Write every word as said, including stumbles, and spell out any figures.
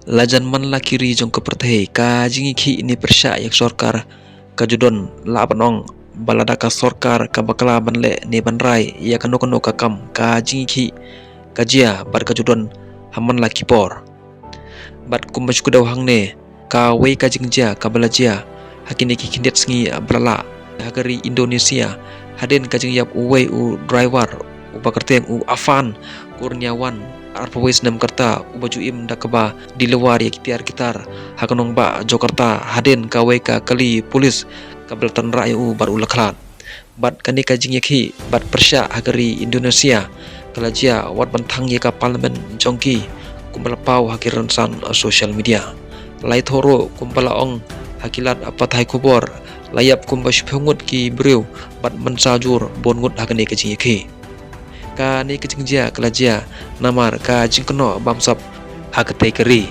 Lajan man la ki ri jong ka pyrthei, ka jingïakhih ne pyrshah ïa ka sorkar ka ju don, lah ban ong ba lada ka sorkar ka bakla ban leh ne ban rai ïa kano kano ka kam, ka jingïakhih ka jia bad ka ju don ha man la ki por. Bad kumba shu kdew hangne, kawei ka jingjia kaba la jia ha kine ki khyndiat sngi ba la lah ha ka ri Indonesia, hadien ka jingïap uwei u driver uba kyrteng u Afan Kurniawan, arphew wei snem ka rta, uba ju im da kaba deliver ïa ki tiar ki tar ha ka nongbah Jakarta, hadien kawei ka kali pulit kaba la tynrah ïa u bad u la khlad. Bad kane ka jingïakhih bad pyrshah ha ka ri Indonesia ka la jia wat ban thang ïa ka parliament jong ki, kumba la paw ha ki rynsan social media. Laithoh ruh kumba la ong ha ki lad pathai khubor, la ïap kumba shiphew ngut ki briew bad mynsaw jur bun ngut ha kane ka jingïakhih. Kane ka jingjia ka la jia namar ka jingkynnoh bamsap ha katei ka ri.